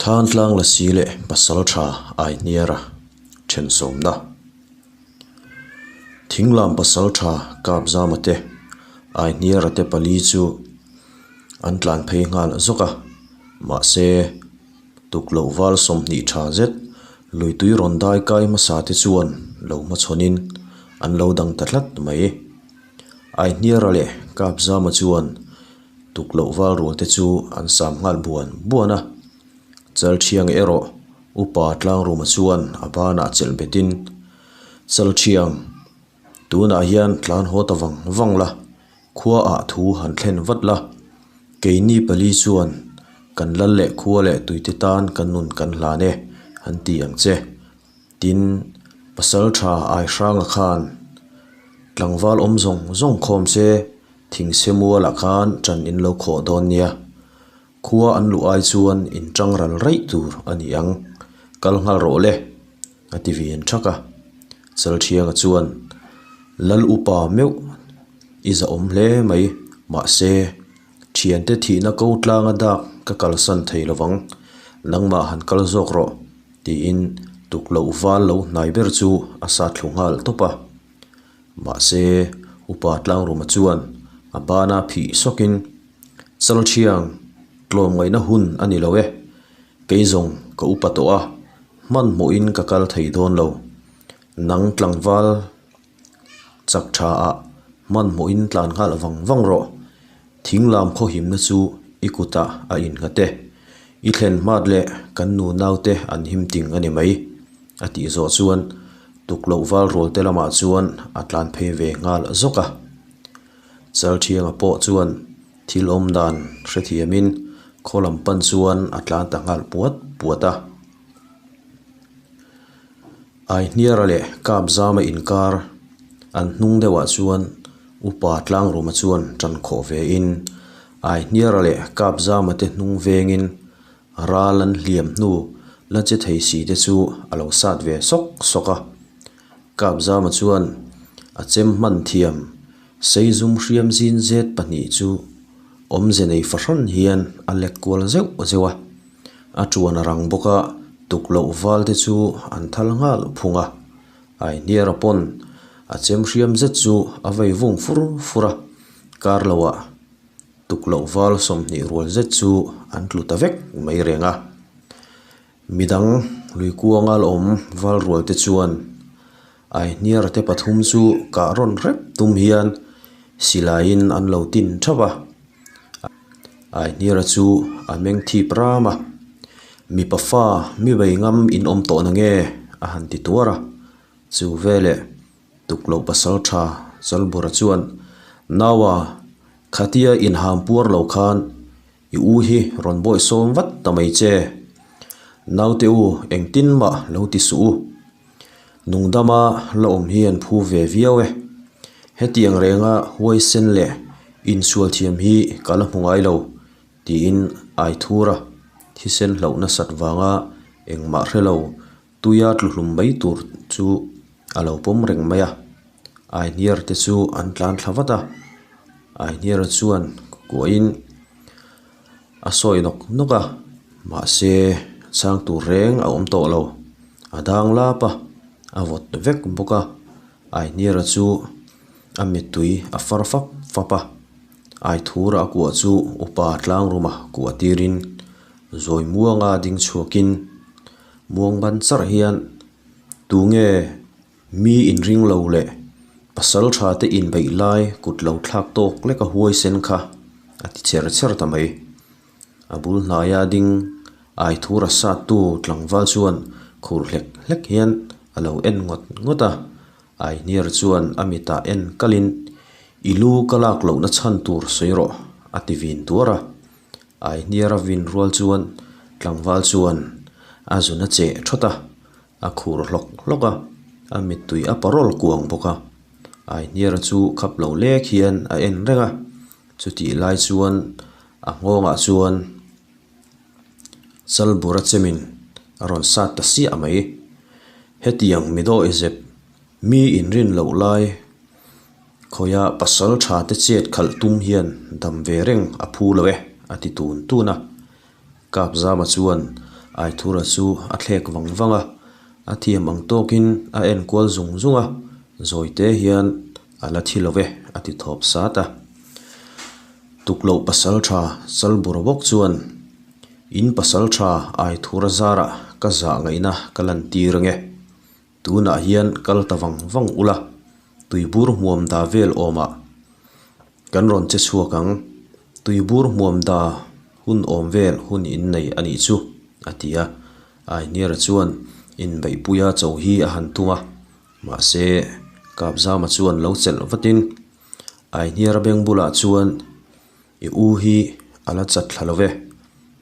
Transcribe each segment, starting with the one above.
Thantlang Lasi leh Pasaltha Aihniara thensawmna Thinglam Pasaltha Kapzama te Aihniara te pali chu an tlan phei nghal zawk a, mahse tukloh val 20 tha zet luitui rawn dai kai hmasa te chuan lo hmachhawnin an lo dang ta tlat mai. Aihniara leh Kapzama chuan tukloh val rual te chu an sam nghal buan buan a, Chalthiang erawh Upa Tlangruma chuan a banah chelh betin, Chalthiang, tunah hian tlan haw ta vang vang la, khua ah thu han thlen vat la, keini pali chuan kan lal leh khua leh tuite tan kan nun kan hlan e, han ti ang che. Tin, Pasaltha Aihranga khan tlangval awm zawng zawng khawm se thingse mualah khan ṭan in lo khawh dawn nia. Khua an luh ai chuan in ṭang ral raih tur a ni ang. Kal nghal rawh le, a ti ve an ṭhak a. Chalṭhianga chuan, Lal upa meuh i zahawm hle mai, mahse, ṭhiante thihna ko tlanga dak ka kalsan thei lovang, nangmah han kal zawk rawh, tiin tukloh val lo hnai ber chu a sat thlu nghal tawp a. Mahse, Upa Tlangruma chuan a bana phih sawkin, Chalthiang, tlawmngaihna hun a ni lo e. Kei zawng ka upa tawh a, hmanhmawhin ka kal thei dawn lo. Nang tlangval chak tha ah hmanhmawhin tlan nghal vang vang rawh. Thinglam khawhimna chu i kutah a innghat e. I thlen hmat leh kan nu naute an him ting a ni mai, a tih zawh chuan tukloh val rual te lamah chuan a tlan phei ve nghal zawk a. Chalthianga pawh chuan thil awm dan hrethiamin khaw lam pan chuan a tlan ta nghal puat puat a. Aihniara leh Kapzama inkar an hnung deuhah chuan Upa Tlangruma chuan tan khawh ve in Aihniara leh Kapzama te hnung vengin ral an hliam hnu la che thei si te chu a lo sat ve sawk sawk a. Kapzama chuan a chem hman thiam Seizum hriam zin zet pahnih chu awmze nei fahran hian a lek kual zeuh zeuh a. A tuan a rang bawk a, tukloh val te chu an thal nghal phung a. Aihniara pawn a chem hriam zet chu a vei vung fur fur a, kar loah tukloh val 20 rual zet chu an tlu ta vek mai reng a. Midang lui kuanga la awm val rual te chuan Aihniara te pathum chu kah rawn rep tum hian silaiin an lo tin thap a. Aihniara chu a meng thip ram a, Mipa fa mi bei ngam in awm tawh na nge? a han ti tuar a. Chu veleh tukloh pasal tha Chalbura chuan, Naua, khatia inham puar lo khan I u hi rawn bawih sawm vat ta mai che. Naute u engtin mah lo ti suh u. Nungdama la awm hi an phu ve viau e. Hetiang renga huaisen leh insual thiam hi ka la hmu ngai lo, tiin Aithura thisen hlauh nasat vanga engmah hre lo tuia tluhlum mai tur chu a lo pawm reng mai a. Aihniar te chu an tlan thla vat a, Aihniara chuan kuahin a sawi nawk nawk a, mahse chhang tur reng a awm tawh lo. A dang lap a, a vawt vek bawk a, Aihniara chu a mittui a far fap fap a, Aithura a kuah chu upa tlangruma kuah tirin zawi muanga ding chhuakin muang ban charh hian tunge Mi inring lo leh pasal tha te inbeih lai kut lo thlak tawk lek a huai sen kha a ti cher cher ta mai. A bul hnaia ding Aithura sattu tlangval chuan khur hlek hlek hian a lo en ngawt ngawt a, Aihniar chuan a mitah en kalin I lu ka lak lohna chhan tur sawi rawh a ti vin tuar a. Aihniara vin rual chuan tlangval chuan a zun a cheh thawt a. A khur hlawk hlawk a, a mittui a parawl kuang bawk a. Aihniara chu khap lo lek hian a en reng a, chutih lai chuan a nghawngah chuan Chalbura chemin a rawn sat ta siah mai. Hetiang midawi zep mi inrin loh lai khawia pasal tha te chet khalh tum hian dam ve reng a phu lo e a ti tun tun a. Kapzama chuan Aithura chu a thlek vang vang a, a thiam ang tawkin a en kual zung zung a, zawi te hian a la thi lo e a ti thawp sat a. Tukloh pasaltha Chalbura bawk chuan in pasaltha Aithura zarah ka zah ngaihna ka lantir ange. Tunah hian kal ta vang vang ula, tuibur hmuam da vel awmah kan rawn che chhuak ang. Tuibur hmuam da hun awm vel hun in nei a nih chu, a ti a. Ainiara chuan inbeihpuia cho hi a han tum a, mahse Kapzama chuan lo chelh vatin Ainiara beng bulah chuan I u hi a la chat thla lo ve,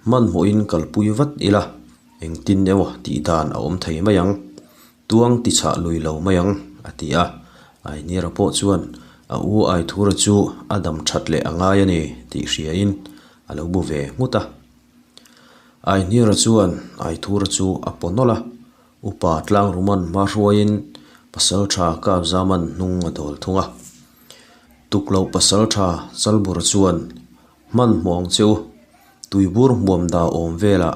hmanhmawhin kalpui vat ila, engtin emaw tih dan a awm thei mai ang, tuang ti chhah lui lo mai ang, a ti a. Ainiara pawh chuan a u Aithura chu a dam that leh a ngai a ni tih hriain a lo bu ve nghut a. Ainiara chuan Aithura chu a paw nawlh a, upa Tlangruman hma hruaiin Pasaltha Kapzaman hnung a dawl thung a. Tukloh pasaltha Chalbura chuan, Hmanhmawh ang che u, tuibur hmuam da awm velah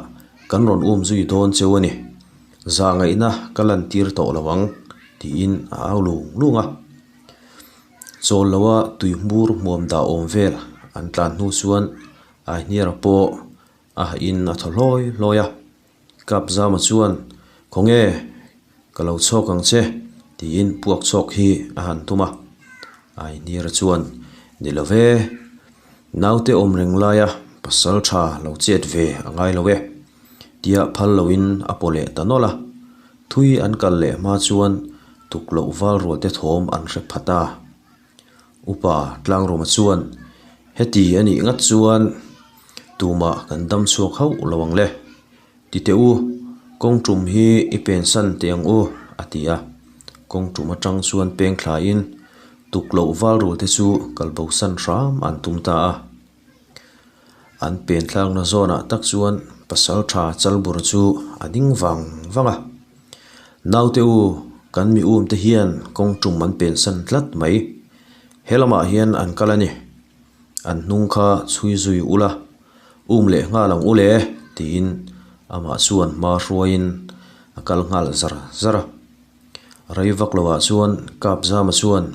kan rawn um zui dawn cheu a ni. Zahngaihna ka lantir tawh lo ang, tiin a au lung lung a. Chawl loa tuihmur hmuam da awm vel an tlan hnu chuan Aihniara pawh a hahin a thaw hlawi hlawi a. Kapzama chuan, Khawnge, ka lo chhawk ang che, tiin puak chhawk hi a han tum a. Ainira chuan, Ni lo ve, naute awm reng laia pasal tha lo chet ve a ngai lo e, tia phal loin a paw leh ta nawlh a. Thui an kal leh hma chuan tukloh val rualte thawm an hre phat a. Upa Tlangruma chuan, Heti a nih ngat chuan tumah kan dam chhuak hauh lo ang le. Ti teh u, kawng tum hi i pensan teh ang u, a ti a. Kawng tum atang chuan peng thlain tukloh val rul te chu kalbosan hram an tum ta a. An pen thlakna zawnah tak chuan pasaltha Chalbur chu a ding vang vang a. Naute u, kan mi um te hian kawng tum an pensan tlat mai. He lamah hian an kal a ni. An hnung kha chhui zui ula, um leh nghal ang u le, tiin amah chuan hma hruaiin a kal nghal zar zar a. Rei vak loah chuan Kapzama chuan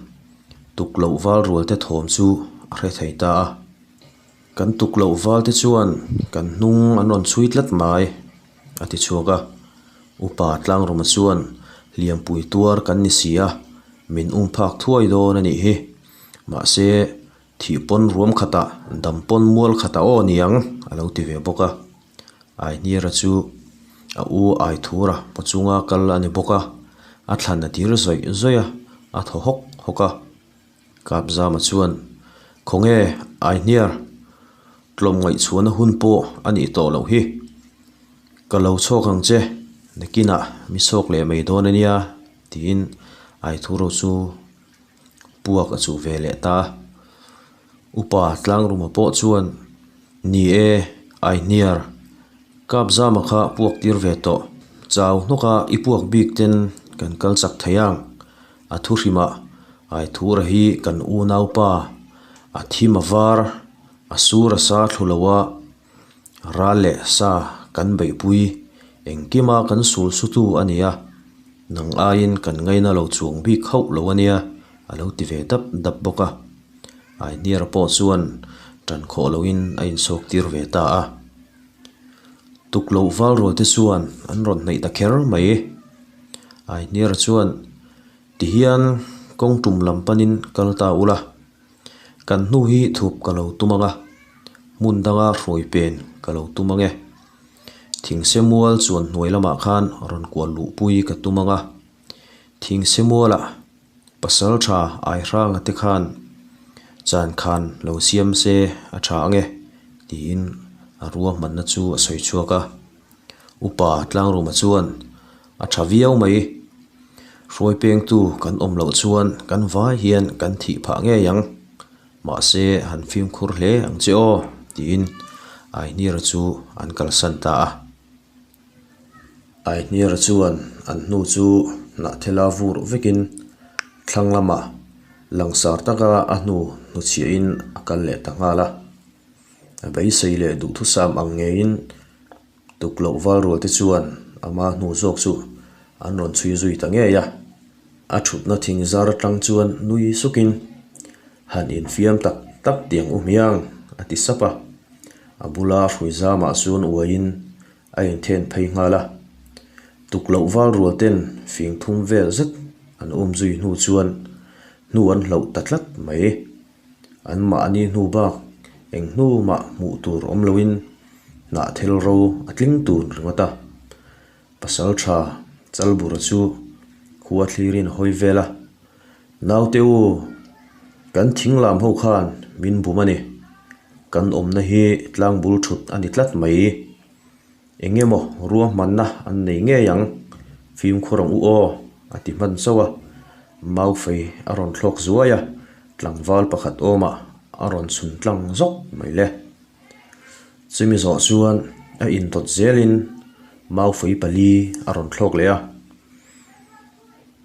tukloh val rual te thawm chu a hre thei ta a. Kan tukloh val te chuan kan hnung an rawn chhui tlat mai, a ti chhuak a. Upa Tlangruma chuan hliampui tuar kan ni si a, min um phak thuai dawn a nih hi. Mahse, thih pawn ruam khatah, dam pawn mual khatah aw niang, a lo ti ve bawk a. Aihniara chu a u Aithura paw chunga kal a ni bawk a, a thlan a tir zawih zawih a, a thaw hawk hawk a. Kapzama chuan, Khawnge Aihniar, tlawm ngaihchhuahna hun pawh a nih tawh loh hi. Ka lo chhawk ang che, nakinah mi chhawk leh mai dawn a nia, tiin Aithura chu puak a chuh ve leh ta a. Upa Tlangruma pawh chuan, Ni e, Aihniar, Kapzama kha puak tir ve tawh. Chau hnawka i puak bik ten kan kal chak thei ang. A thu hrimah Aithura hi kan unaupa, a thim a var, a sur a sa thlu lo a, ral leh sa kan beihpui, engkima kan sul sutu a ni a, nang aiin kan ngaina lo chuang bik hauh lo a nia, a lo ti ve dap dap bawk a. Aihniara pawh chuan tan khawh loin a insawk tir ve ta a. Tukloh val rual te chuan an rawn hnaih ta kher mai. Aihniara chuan tihian kawng tum lam panin kal ta ula, kan hnu hi thup ka lo tum ang a, hmun danga hruai pen ka lo tum ang e. Thingse mual chuan hnuai lamah khan rawn kual luhpui ka tum ang a, thingse mualah Pasal tha Aihranga te khan chan khan lo siam se a tha ang e tiin a ruahmanna chu a sawi chhuak a. Upa Tlangruma chuan a tha viau mai. Hruai pengtu kan awm loh chuan kan vai hian kan thih phah ngei ang. Mahse han fimkhur hle ang che aw tiin Aihnira chu an kalsan ta a. Aihniara chuan an hnu chu hnahthela vur vekin thlang lamah langsar taka a hnu hnuchhiahin a kal leh ta nghal a. A beisei leh duhthusam ang ngeiin. Tukloh val rual te chuan ama hnu zawk chu an rawn chhui zui ta ngei a. A thutna thing zar atang chuan nui sukin, Han infiam tak tak tiang u hmiang, a ti sap a. A bula hrui zamah chuan uaiin a inthen phei nghal a. Tukloh val rual ten fing thum vel zet an um zui hnu chuan hnu an hloh ta tlat mai. An mahni hnu bak eng hnu mah hmuh tur awm loin hnahthel ro a tling tun ringawt a. Pasaltha Chalbura chu khua thlirin a hawi vel a, Naute u, kan thing lam ho khan min bum a ni. Kan awmna hi tlang bul thut a ni tlat mai. Eng emaw ruahmanna an nei ngei ang, fimkhur ang u aw, a ti hman chauh a. Maufei a rawn thlawk zuai a, tlangval pakhat awmah a rawn chhun tlang zawk mai le. Chumi zawh chuan a intawt zelin maufei pali a rawn thlawk leh a,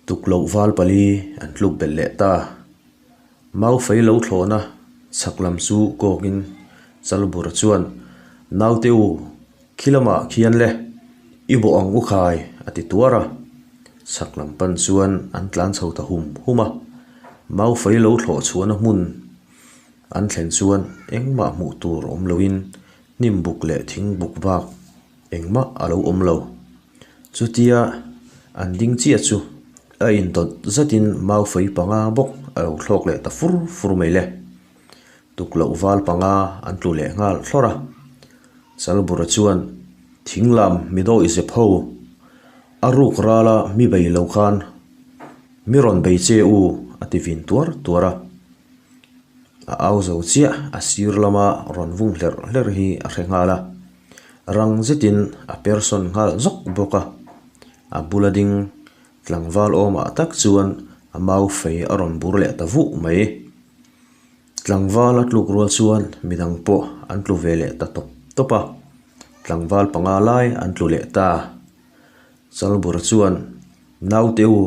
tukloh val pali an tluk belh leh ta. Maufei lo thlawhna chhak lam chu kawkin Chalbura chuan, Naute u, khi lamah khian le, i bawh ang u khai, a ti tuar a. Chhak lam pan chuan an tlan chho ta hum hum a. Maufei lo thlawh chhuahna hmun An thlen chuan engmah hmuh tur awm loin hnim buk leh thing buk bak engmah a lo awm lo. Chutia an ding chiah chu a intawt zatin maufei panga bawk a lo thlawk leh ta fur fur mai le. Tukloh val panga an tlu leh nghal thlawr a. Chalbura chuan thing lam mi dawi zep ho a ruk rala mi bei lo khan mi rawn bei che u a ti vin tuar tuar a. A au zo chiah a sir lama rawn vung hlerh hlerh hi a hre nghal a, rang zetin a person nghal zawk bawk a, a bula ding tlangval awmah tak chuan a mau fei a rawn bur leh ta vuh mai. Tlangval a tluk rual chuan midang pawh an tlu ve leh ta tawp tawp a, tlangval panga lai an tlu leh ta. Chalbura chuan, Naute u,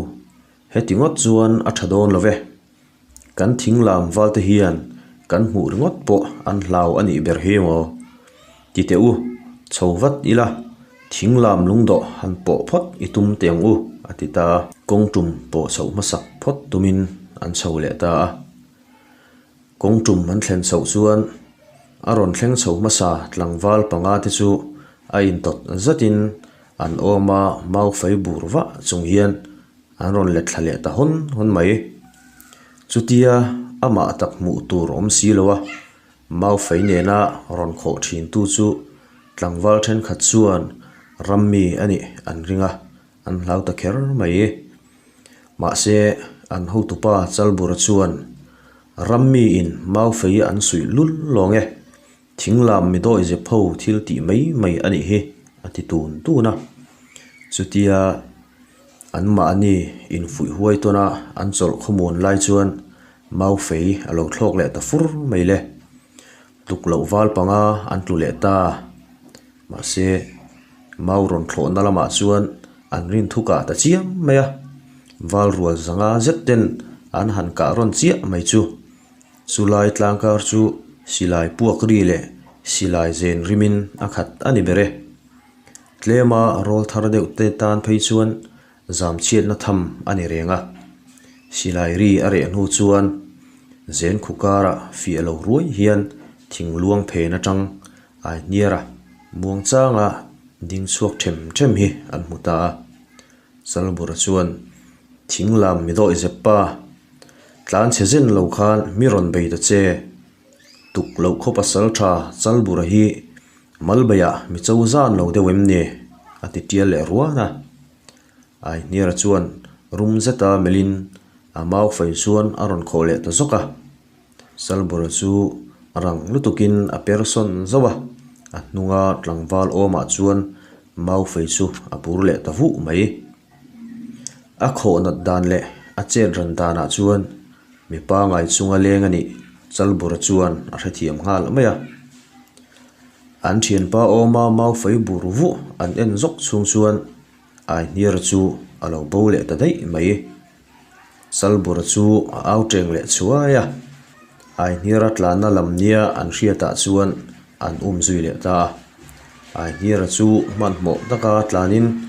heti ngawt chuan a tha dawn lo ve. Kan thing lam val te hian kan hmuh ringawt pawh an hlau a nih ber hi maw? Ti teh u, chho vat ila, thing lam lungdawh han pawh phawt i tum teh ang u, a ti ta a. Kawng tum pawh chhoh hmasak phawt tumin an chho leh ta a. Kawng tum an thlen chhoh chuan a rawn thleng chho hmasa tlangval panga te chu a intawt zatin an awm a, mau fei bur vah chung hian An rawn let thla leh ta hawn hawn mai. Chutia amah tak hmuh tur awm si lo a, Maufei nena rawn khawh thintu chu tlangval thenkhat chuan rammi a nih an ring a, an hlau ta kher mai. Mahse, an hotupa Chalbura chuan rammi in Maufei an suih lul lawng e, Thinglam mi dawi zep ho thil tih mai mai a nih hi, a ti tun tun a. Chutia anmahni infuih huai tawna an chawlh khawmuan lai chuan Maufei a lo thlawk leh ta fur mai le. Tluk loh val panga an tlu leh ta. Mahse, Mau rawn thlawhna lamah chuan an rin thukah ta chiam mai a. Val rual zanga zet ten an han kah rawn chiah mai chu. Chulai tlangkar chu silai puak ri leh silai zen rimin a khat a ni ber e. Tlema rawl thar deuh te tan phei chuan zam chhiatna tham a ni reng a. Silai ri a reh hnu chuan zen khu karah fiah lo ruai hian thing luang phen atang ai hniar a, muang changa ding chhuak them them hi an hmu ta a. Chalbura chuan thing lam mi dawih zep pa, tlan chhe zen lo khan mi rawn bei ta che. Tuk loh khaw pasal tha Chalbura hi Malbeiah mi cho zan lo deuh em ni? a ti tial leh ruan a. Aihniara chuan rum zeta melhin a mau fei chuan a rawn khawh leh ta zawk a. Chalbura chu rang lutukin a per sawn zauh a, a hnunga tlangval awmah chuan Maufei chu a bur leh ta vuh mai. A khawh nat dan leh a chet ran danah chuan mipa ngai chunga leng a nih Chalbura chuan a hrethiam nghal mai a. An thianpa awma Maufei bur vuh an en zawk chhung chuan Aihniara chu a lo bo leh ta daih mai. Chalbura chu a au teng leh chhuai a, Aihniara tlanna lam nia an hriatah chuan an um zui leh ta a. Aihniara chu hmanhmawh taka tlanin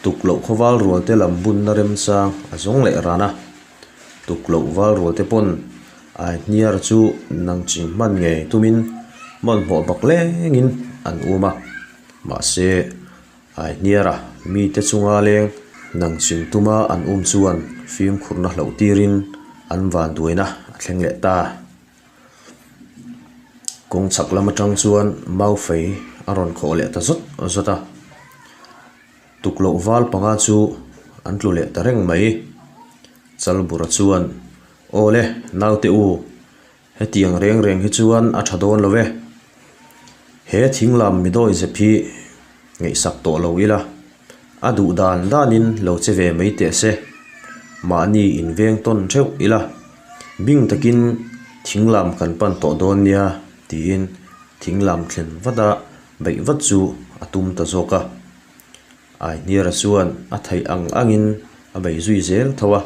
tukloh khawval rualte lam bunna remchang a zawng leh ran a. Tukloh val rualte pawn Aihniara chu nangching hman ngei tumin hmanhmawh bak lengin an um a. Mahse, Aihniara mite chunga leng nangching tuma an um chuan fimkhurna hloh tirin an vanduaina a thleng leh ta. Kawng chhak lam atang chuan mau fei a rawn khawh leh ta zawt zawt a, tukloh val panga chu an tlu leh ta reng mai. Chalbura chuan, Aw le, naute u, hetiang reng reng hi chuan a tha dawn lo e. He thing lam mi dawi zep hi ngaihsak tawh lo ila, a duh dan danin lo che ve mai teh se. Mahni inveng tawn theuh ila, bing takin thing lam kan pan tawh dawn nia tiin thing lam thlen vat a beih vat chu a tum ta zawk a. Aihniara chuan a theih ang angin a bei zui zel tho a.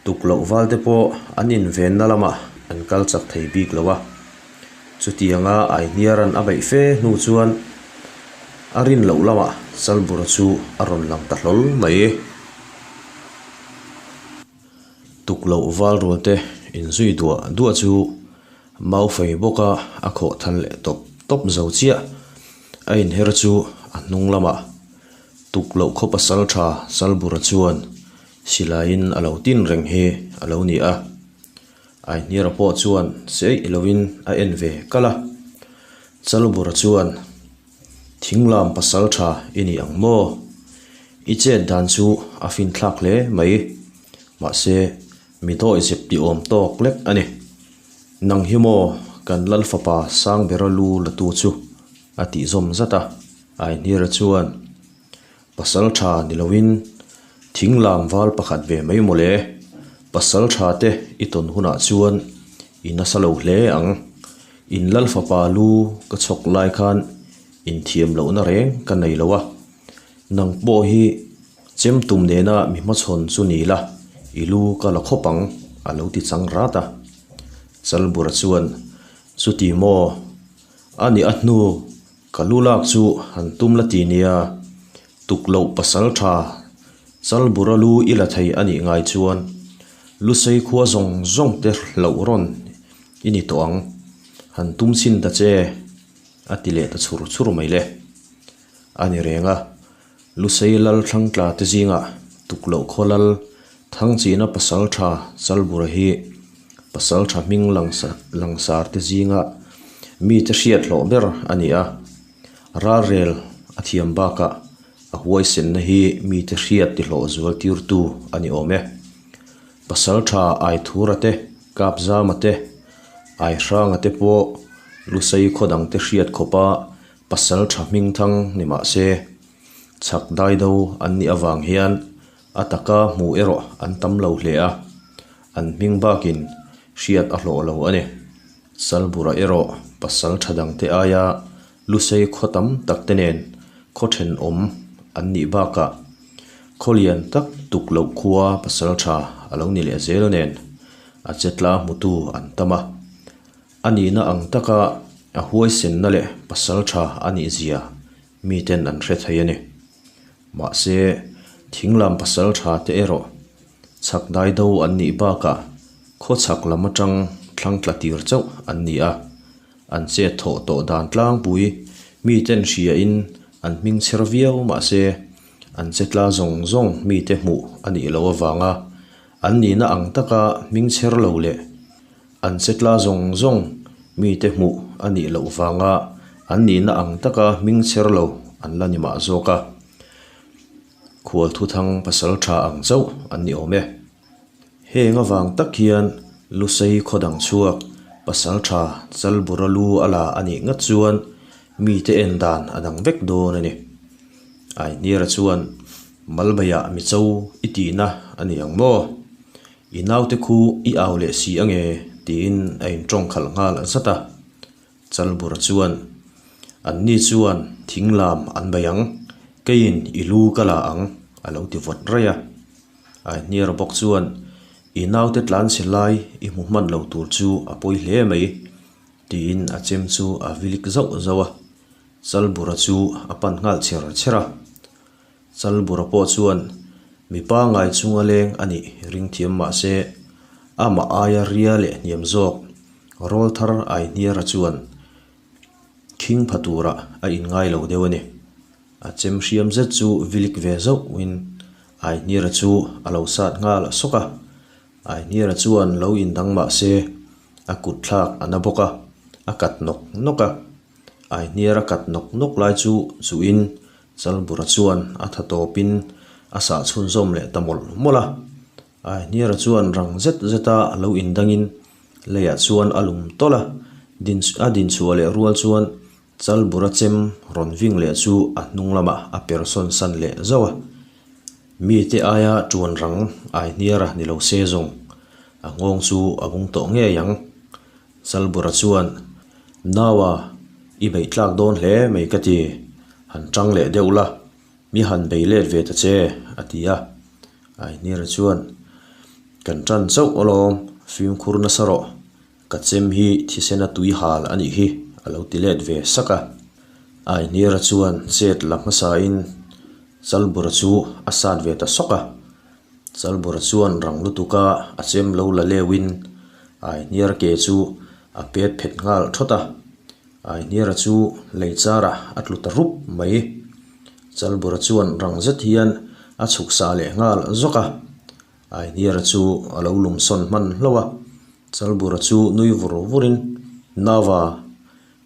Tukloh valte pawh an invenna lamah an kal chak thei bik lo a. Chutianga Aihniara'n a beih fe hnu chuan a rin loh lamah Chalbura chu a rawn lang ta hlawl mai. Tukloh val rualte inzui duah duah chu mau fei bawka a khawh than leh tawp tawp zo chiah. A inher chu a hnung lamah Tukloh khaw pasal tha Chalbura chuan Silaiin a lo tin reng hi a lo ni a, Aihniara pawh chuan seih lovin a en ve kal a. Chalbura chuan, Thinglam pasal tha i ni ang maw? I chet dan chu a finthlak hle mai. Mahse, mi dawi zep ti awm tawk lek a ni. Nang hi maw kan Lal fapa Sangbera lu la tu chu? a tih zawm zat a. Aihniara chuan, Pasal tha ni loin thing lam val pakhat ve mai mawle. Pasal tha te i tawn hunah chuan i nasa lo hle ang. In lal fapa lu ka chhawk lai khan inthiam lohna reng ka nei lo a. Nang pawh hi chem tum nena mi hmachhawn chu ni la, i lu ka la khawp ang, a lo ti chang rat a. Chalbura chuan, Chuti maw? A nih a hnu Ka lu lak chu han tum la ti nia, tuk loh pasal tha Chalbura lu i la thei a nih ngai chuan Lusei khua zawng zawng te hlauh rawn i ni tawh ang, han tum chhin ta che, a ti leh ta chhur chhur mai le. A ni reng a, Lusei lal thlangtla te zingah tuk loh khaw lal Thangchihna pasal tha Chalbura hi pasal tha hming langsar te zinga mite hriat hlawh ber a ni a, ralrel a thiam bakah a huaisenna hi mite hriat tihlawh zual tirtu a ni awm e. Pasal tha Aithura te, Kapzama te, Aihranga te pawh Lusei khaw dangte hriat khawpa pasal tha hming thang ni mah se, chhak daido an nih avang hian A taka hmuh erawh an tam lo hle a, an hming bakin hriat a hlawh lo a ni. Salbura erawh pasal tha dangte aia Lusei khaw tam tak te nen khaw thenawm an nih bakah khaw lian tak tuk loh khua pasal tha a lo ni leh zel nen a chetla hmutu an tam a. A nihna ang taka a huaisenna leh pasal tha a nih zia miten an hre thei a ni. Mahse, thinglam pasal tha te erawh chhak dai do an nih bakah khaw chhak lam atang thlang tla tir chauh an ni a, an chet thawh tawh dan tlangpui miten hriain an hming chher viau mahse an che tla zawng zawng mite hmuh a nih loh avanga an nihna ang taka hming chher lo leh An che tla zawng zawng mite hmuh a nih loh vanga an nihna ang taka hming chher lo an la ni mah zawk a, khual thuthang pasal tha ang chauh an ni awm e. Heng avang tak hian Lusei khaw dang chhuak pasal tha Chalbura lu a la a nih ngat chuan mite en dan a dang vek dawn a ni. Aihniara chuan Malbaiah micho i tihna a ni ang maw? I naute khu i au leh si ange tiin a intawng khalh nghal zat a. Chalbura chuan, Anni chuan thing lam an bei ang, keiin i lu ka la ang a lo ti vawt raih a. Aihniara bawk chuan, I naute tlanchhe lai i hmu hman lo tur chu a pawi hle mai tiin a chem chu a vilik zauh zauh a. Chalbura chu a pan nghal chher chher a. Chalbura pawh chuan mi pangngai chunga leng a nih ring thiam mah se, amah aia ria leh hniam zawk Rawlthar Aihniara chuan khing pha turah a inngai lo deuh a ni. A chem hriam zet chu vilik ve zauhin Aihniara chu a lo sat nghal sawk a. Aihniara chuan lo indang mah se a kut thlak a na bawk a, a kat nawk nawk a. Aihniara kat nawk nawk lai chu chuhin Chalbura chuan a tha tawpin a sah chhunzawm leh ta mawlh mawlh a. Aihniara chuan rang zet zeta a lo indangin leiah chuan a lum tawlh a, din a dinchhuah leh rual chuan Chalbura chem rawn ving leh chu a hnung lamah a per sawn san leh zauh a. Mite aia tuan rang Aihniara ni lo se zawng a nghawng chu a bung tawh ngei ang. Chalbura chuan, Naua, i beih tlak dawn hle mai ka ti, han tang leh deuh la, mi han bei let ve ta che, a ti a. Aihniara chuan, Kan tan chauh alawm, fimkhur nasa rawh, Ka chem hi thisena tui hal a nih hi, a lo ti let ve sak a. Aihniara chuan chet la hmasain Chalbura chu a sat ve ta sawk a. Chalbura chuan rang lutuka a chem lo la leuhin Aihniara ke chu a pet phet nghal thawt a. Aihniara chu lei charah a tlu ta rup mai. Chalbura chuan rang zet hian a chhuk sah leh nghal zawk a. Aihniara chu a lo lum sawn hman hlauh a. Chalbura chu nui vur vurin, Nava,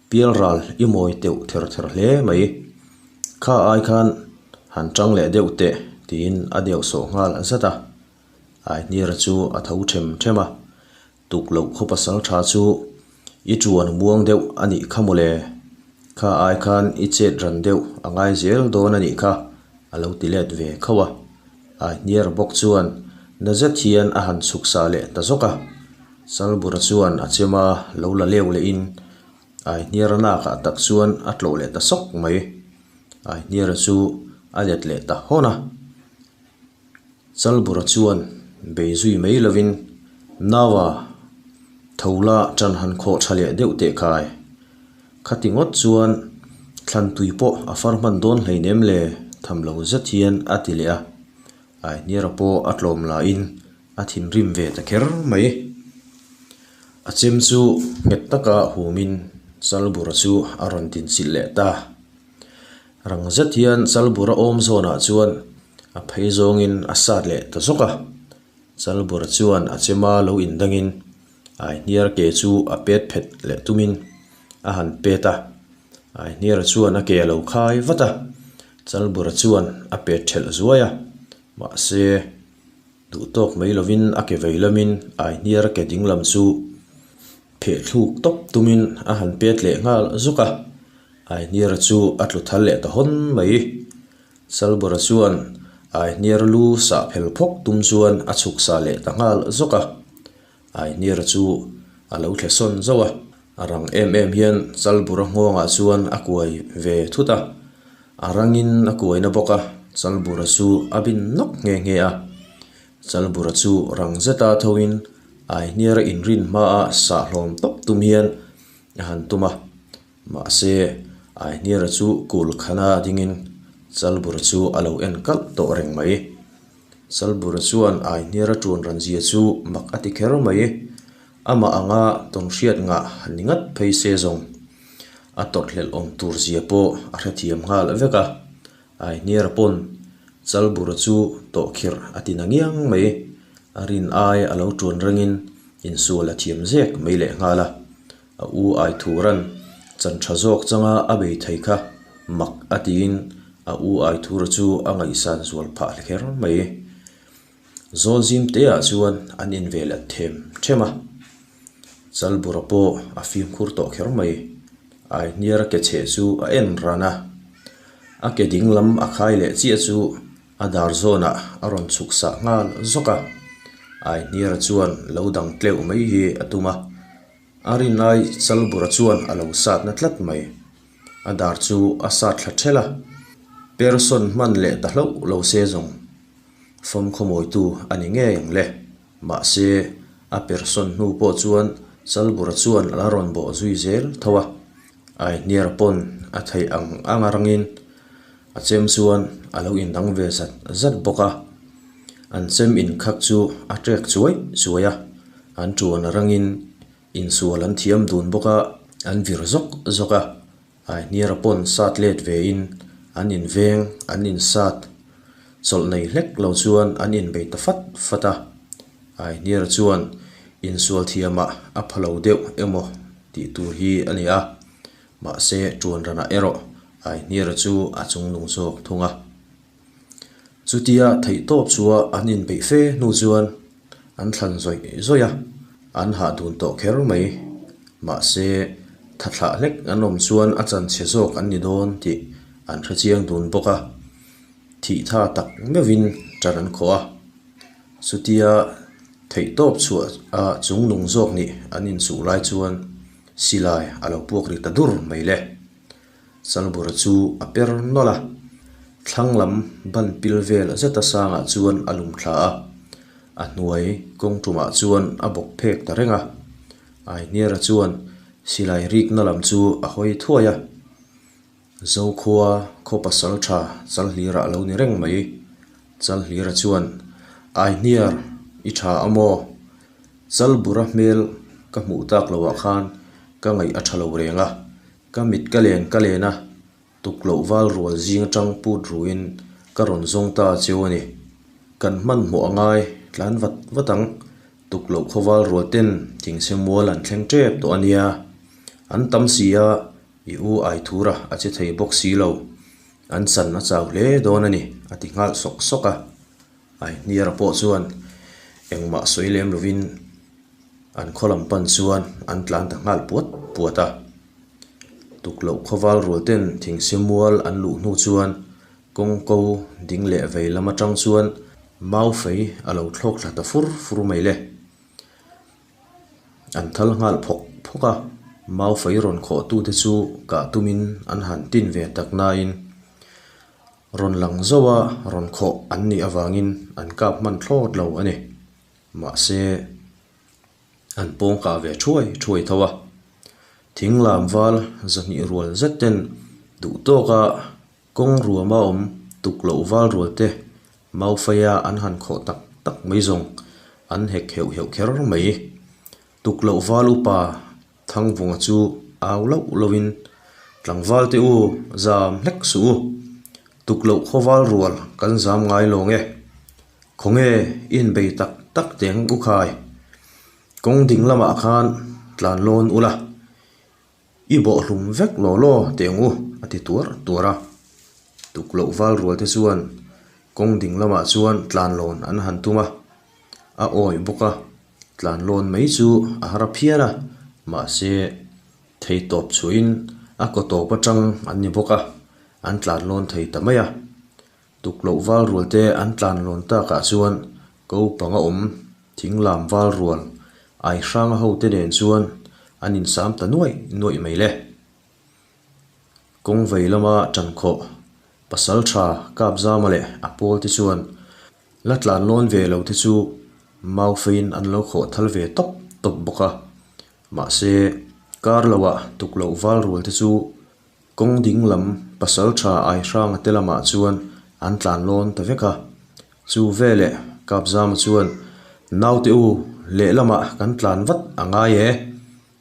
pialral i mawi teuh ther ther hle mai. Kha ai khan han tang leh deuh teh, tiin a deuh sawh nghal zat a. Aihniara chu a tho them them a, Tuk loh khaw pasal tha chu i tuan muang deuh a nih kha mawle. Kha ai khan i chet ran deuh a ngai zel dawn a nih kha, a lo ti let ve khauh a. Aihniara bawk chuan na zet hian a han chhuk sa leh ta zawk a. Chalbura chuan a chem a, lo la leu lehin Aihniara nakah tak chuan a tlawh leh ta sawk mai. Aihniara chu a let leh ta hawn a. Chalbura chuan bei zui mai lovin Naua tho la ṭan han khawh ṭha leh deuh teh khai. Khati ngawt chuan thlan tui pawh a far hman dawn hleinem le tham lo zet hian a ti leh a. Aihniara pawh a tlawm lahin a thinrim ve ta kher mai. A chem chu nghet taka humin Chalbura chu a rawn dinchilh leh ta. Rang zet hian Chalbura awm zawnah chuan a phei zawngin a sat leh ta zawk a. Chalbura chuan a chema lo indangin Aihniar ke chu a pet phet leh tumin a han pet a. Aihniara chuan a ke a lo khai vat a, Chalbura chuan a pet thelh zuai a. Mahse, duhtawk mai lovin a ke vei lamin Aihniara ke ding lam chu pheh thluk tawp tumin a han pet leh nghal zuk a. Aihniara chu a tlu thal leh ta hawn mai. Chalbura chuan Aihniara lu sah phel phawk tum chuan a chhuk sah leh ta nghal zawk a. Aihniara chu a lo thle sawn zauh a, a rang em em hian Chalbura nghawngah chuan a kuai ve thut a. A rangin a kuaina bawk a, Chalbura chu a bin nawk nghe nghe a. Chalbura chu rang zeta thoin Aihniara inrin hmaa sah hlawm tawp tum hian a han tum a. Mahse, Aihniara chu kul khana dingin Chalbura chu a lo en kalh tawh reng mai. Chalbura chuan Aihniara ṭuan ran zia chu mak a ti kher mai. Amah anga tawnhriat ngah ni ngat phei se zawng a tawrhhlelh awm tur zia pawh a hrethiam nghal vek a. Aihniara pawn Chalbura chu tawhkhirh a ti na ngiang mai. A rin ai a lo ṭuan rengin insual a thiam zek mai lehnghal a. A u Aithuran chan tha zawk changa a bei thei kha mak a tiin a u Aithura chu a ngaihsan zual phah hle kher mai. Zawlzim teah chuan an invelat them them a, Chalbura pawh a fimkhur tawh kher mai. Aihniara ke chheh chu a en ran a, a ke ding lam a khai leh chiah chu a dar zawnah a rawn chhuk sah nghal zawk a. Aihniara chuan lo dang tleuh mai hi a tum a. A rinai Chalbura chuan a lo sat na tlat mai. A dar chu a sat thla ṭhelh a, Person hman leh ta hlauh lo se zawng fawm khawmawitu a ni ngei ang le. Mahse, a person hnu pawh chuan Chalbura chuan a la rawn bawh zui zel tho a. Aihniara pawn a theih ang ang a rangin a chem chuan a lo indang ve zat zat bawk a. An chem inkhak chu a ṭek chuai chuai a, an ṭuan a rangin insual an thiam dun bawk a, an vir zawk zawk a. Aihniara pawn sat let vein an inveng an insat chawlh nei hlek lo chuan an inbei ta fat fat a. Aihniara chuan insual thiamah a pha lo deuh emaw tih tur hi a ni a, mahse ṭuan ranah erawh Aihniara chu a chungnung zawk thung a. Chutia theihtawp chua an inbeih fe hnu chuan an thlan zawih zawih a, an hah dun tawh kher mai. Mahse, tha thlah hlek an awm chuan a chanchhe zawk an ni dawn tih an hre chiang dun bawk a, thih tha tak meuhin ṭan an khawh a. Chutia theihtawp chhuah a chungnung zawk nih an inchuh lai chuan silai a lo puak ri ta dur mai le. Chalbura chu a per nawlh a, thlang lam ban pil vel zeta sangah chuan a lum thla a, a hnuai kawng tumah chuan a bawk phek ta reng a. Aihniara chuan silai rikna lam chu a hawi thuai a, Zokhua khaw pasal tha Chalhlira a lo ni reng mai. Chalhlira chuan, Aihniar, i tha a maw? Chalbura hmel ka hmuh tak loah khan ka ngaih a tha lo reng a, Ka mit ka len ka len a, tukloh val rual zing atang put ruin ka rawn zawng ta cheu a ni. Kan hmanhmawh a ngai tlan vat vat ang, tukloh khaw val rual ten thingse mual an thleng tep tawh a nia. An tam si a, i u Aithura a che thei bawk si lo. An chan a chau hle dawn a ni, a ti nghal sawk sawk a. Aihniara pawh chuan engmah sawi lem lovin an khaw lam pan chuan an tlan ta nghal puat puat a. Tukloh khawval rual ten thingse mual an luh hnu chuan kawng ko ding leh vei lam atang chuan mau fei a lo thlawk thla ta fur fur mai le. An thal nghal phawk phawk a, mau fei rawn khawh tute chu kah tumin an han tin ve tak nain Rawn lang zauh a, rawn khawh an nih avangin an kap hman thlawt lo a ni. Mahse, an pawng kah ve thuai thuai tho a. Thing lam val zahnih rual zet ten duh tawka kawng ruama awm tuk loh val rual te Maufeia an han khawh tak tak mai zawng an hek heuh heuh kher mai. Tuk loh val upa Thangvunga chu au loh lohin, Tlangval te u, zam hlek suh u. Tuk loh khawval rual kan zam ngai lawng e. Khawnge i inbei tak tak teng u khai. Kawng ding lamah khan tlan lawn ula, i bawhhlum vek law law teng u, a ti tuar tuar a. Tuk loh val rual te chuan kawng ding lamah chuan tlan lawn an han tum a, a awih bawk a. Tlan lawn mai chu a har a phian a, mahse thei tawp chhuahin a kaw tawp atang an ni bawk a, an tlan lawn thei ta mai a. Tukloh val rual te an tlan lawn takah chuan ko panga awm thing lam val rual ai hranga ho te nen chuan an insam ta nuaih nuaih mai le. Kawng vei lama ṭankhawh pasal ṭha Kapzama leh a pawl te chuan La tlan lawn ve lo te chu mau feiin an lo khawh thal ve tawp tawp bawk a. Mahse, kar loah tuk loh val rual te chu kawng ding lam pasal tha Aihranga te lamah chuan an tlan lawn ta vek a. Chu veleh Kapzama chuan, Naute u, lehlamah kan tlan vat a ngai e!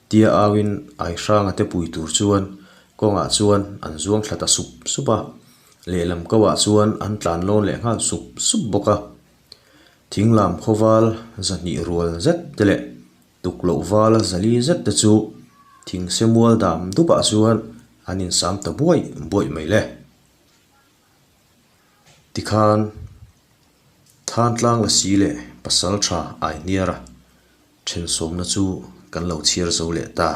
Tia auin Aihranga te pui tur chuan kawngah chuan an zuang thla ta sup sup a, lehlam kauah chuan an tlan lawn leh nghal sup sup bawk a. Thinglam khawval zahnih rual zet te leh tukloh val zali zet te chu thingse mual dam dupah chuan an insam ta buaih buaih mai le. Tikhan Thantlang Lasi leh Pasaltha Aihniara Thensawmna chu kan lo chhiar zo leh ta.